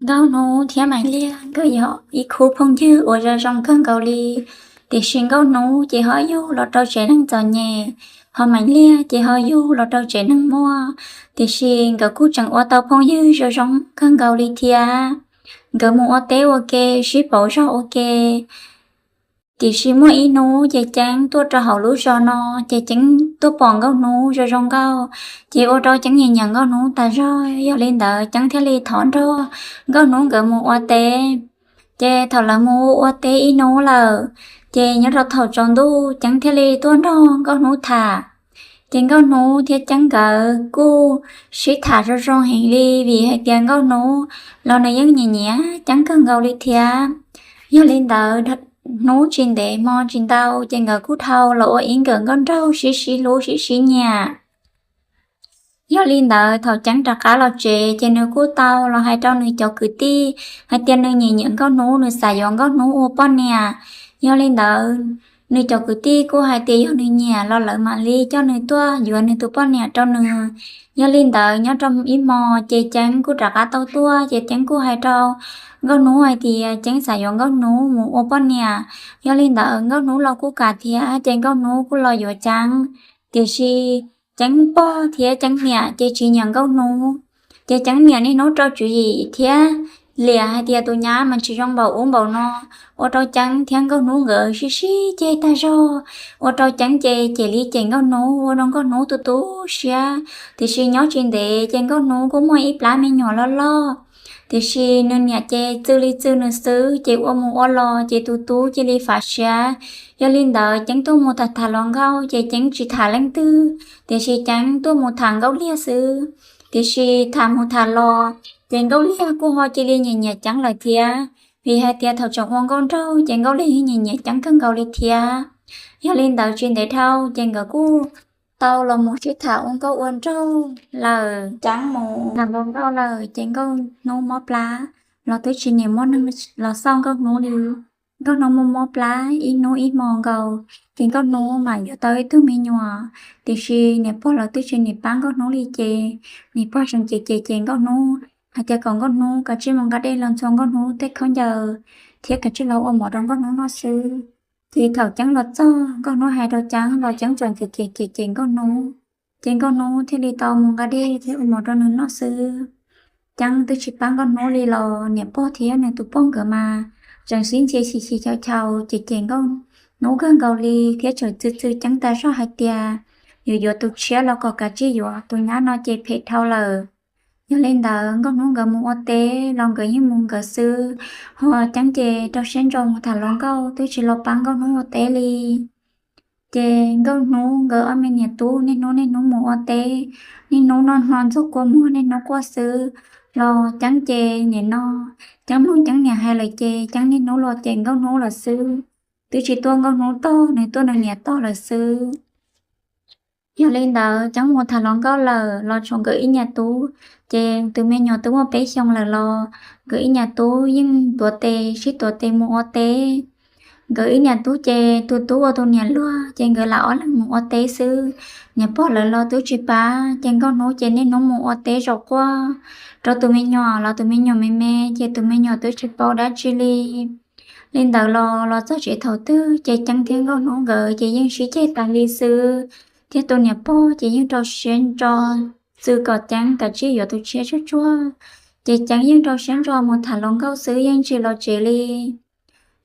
Nkauj Hnub thiab Maim Liaj nkawd yog ib khub phooj ywg uas zoo zoo kawg nkaus li. Tiam sis Nkauj Hnub ces ho yug los rau tsev neeg txom nyem, ho Maim Liaj ces ho yug los rau tsev neeg muaj. Tiam sis nkawd kuj tseem ua tau phooj ywg zoo zoo kawg nkaus li thiab. Nkawd mus ua teb ua ke, sib pauv zog ua ke. Tiam sis muaj ib hnub ces Ceeb tuaj rau hauv lub zos no, ces Ceeb tuaj pom Nkauj Hnub zoo zoo nkauj, ces ua rau Ceeb nyiam nyiam Nkauj Hnub tas zog. Yog li ntawd Ceeb thiaj li thov nrog Nkauj Hnub nkawd mus ua teb. Ces thaum lawv mus ua teb ib hnub lawm, ces nyob rau thaum tsaus ntuj Ceeb thiaj li tuaj nrog Nkauj Hnub tham. Ces Nkauj Hnub thiab Ceeb nkawd kuj sib tham zoo zoo heev li, vim hais tias Nkauj Hnub los nws yeej nyiam nyiam Ceeb kawg nkaus li thiab. Yog li ntawd, hnub tsis ntev hmo tsis ntau ces nkawd kuj dhau los ua ib nkawm nkauj nraug sib sib hlub sib sib nyiam. Yog li ntawd, thaum Ceeb rov qab los tsev ces nws kuj tau los hais rau nws cov kwv tij hais tias nws nyiam nyiam Nkauj Hnub, nws xav yuav Nkauj Hnub ua poj niam. Yog li ntawd, nws cov kwv tij kuj hais tias yog nws nyiam los lawv mam li coj nws tuaj yuav nws tus poj niam rau nws. Yog li ntawd, nyob rau ib hmo ces Ceeb kuj rov qab tau tuaj, ces Ceeb kuj hais rau Nkauj Hnub hais tias Ceeb xav yuav Nkauj Hnub mus ua poj niam. Yog li ntawd, Nkauj Hnub los kuj kam thiab, ces Nkauj Hnub kuj los yuav Ceeb. Tiam sis Ceeb pog thiab Ceeb niam ces tsis nyiam Nkauj Hnub. Ces Ceeb niam niaj hnub rau tswv yim thiab liam hais tias tus nyab mas tsis zoo npaum ub npaum no, ua rau Ceeb thiab Nkauj Hnub nkawd sib sib ceg tag zog, ua rau Ceeb ces cem li cem Nkauj Hnub, ua rau Nkauj Hnub tu tu siab. Tiam sis nyob tsis ntev ces Nkauj Hnub kuj muaj ib plab me nyuam loj loj. Tiam sis nws niam ces txwj li txwj nws xwb, ces ua mus ua los ces tus tub cia li fav siab. Yog li ntawd, Ceeb tuaj mus tham tham hluas nkauj ces Ceeb tsis tham leej twg, tiam sis Ceeb tuaj mus tham Nkauj Liag xwb. Tiam sis tham mus tham los ces Nkauj Liag kuj ho cia li nyiam nyiam Ceeb lawm thiab, vim hais tias thaum tseem ua nkauj nraug ces Nkauj Liag yeej nyiam nyiam Ceeb kawg nkaus li thiab. Yog li ntawd, tsis ntev dhau ces nkawd kuj tau los mus sib tham ua nkauj ua nraug lawm. Ceeb mus tham hluas nkauj lawm ces Nkauj Hnub mob plab los twb tsis niam muaj neeg los xauj Nkauj Hnub li. Nkauj Hnub mob mob plab ib hnub ib hmo nkaus, ces Nkauj Hnub mam yuav tau ib tug me nyuam. Tiam sis niam pog los twb tsis niam pab Nkauj Hnub li, ces niam pog tseem cem cem cem Nkauj Hnub hais tias kom Nkauj Hnub kav tsij mus nqa dej los ntxhua Nkauj Hnub tej khaub ncaws thiab kav tsij los ua mov rau Nkauj Hnub noj xwb. Ces thaum Ceeb los txog, Nkauj Hnub hais rau Ceeb los Ceeb tseem cem cem cem cem Nkauj Hnub, ces Nkauj Hnub thiaj li tau mus nqa dej thiab ua mov rau nws noj xwb. Ceeb twb tsis pab Nkauj Hnub li los niam pog thiab nws tus poj nkawd mas tseem sib ntxhi xyis xyis chaus chaus, ces cem Nkauj Hnub kawg nkaus li thiab tseem txwv txwv Ceeb tas zog hais tias yuav yuav tus tshiab los kom kav tsij yuav, tus nyab no ces phem dhau lawm. Yog li ntawd, Nkauj Hnub nkawd mus ua teb los nkawd yeej mus nkawd xwb, ho Ceeb ces rau siab ntso mus tham hluas nkauj, twb tsis los pab Nkauj Hnub ua teb li. Ces Nkauj Hnub nkawd ob me niam tub niaj hnub niaj hnub mus ua teb, niaj hnub noj hno ntxuag kua muag niaj hnub quaj xwb. Los Ceeb ces nim no Ceeb mloog Ceeb niam hais lawm ces Ceeb niaj hnub los cem Nkauj Hnub lawm xwb, twb tsis tuaj Nkauj Hnub tog, nws tuaj nws niam tog lawm xwb. Yog li ntawd, Ceeb mus tham hluas nkauj lawm los tshuav nkawd ib niam tub, ces tus me nyuam twb muaj peb xyoos lawm los nkawd ib niam tub yeej tuav tes sib tuav tes mus ua teb. Nkawd ib niam tub ces tus tub ua tus niam luag, ces nkawd lam ob leeg mus ua teb xwb. Niam pog lawv los twb tsis pab, ces Nkauj Hnub ces niaj hnub mus ua teb zaum quaj rau tus me nyuam los tus me nyuam me me, ces tus me nyuam twb tsis paub dab tsi li. Li ntawd los los txog tsev thaum twg ces Ceeb thiab Nkauj Hnub nkawd ces yeej sib ceg tas li xwb, thiab tus niam pog ces yeej rau siab ntso txwv kom Ceeb kav tsij yuav tus tshiab tsuag tsuag, ces Ceeb yeej rau siab ntso mus tham hluas nkauj xwb yeej tsis los tsev li.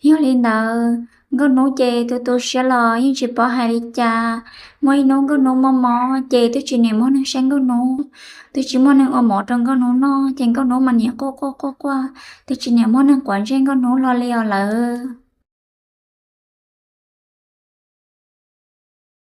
Yog li ntawd, Nkauj Hnub ces tu tu siab los yeej tsis paub hais li cas. Muaj ib hnub Nkauj Hnub mob mob ces twb tsis niam muaj neeg saib Nkauj Hnub, twb tsis muaj neeg ua mov rau Nkauj Hnub noj, ces Nkauj Hnub mas niam quaj quaj quaj quaj, twb tsis niam muaj neeg quav ntsej Nkauj Hnub hlo li os lawm.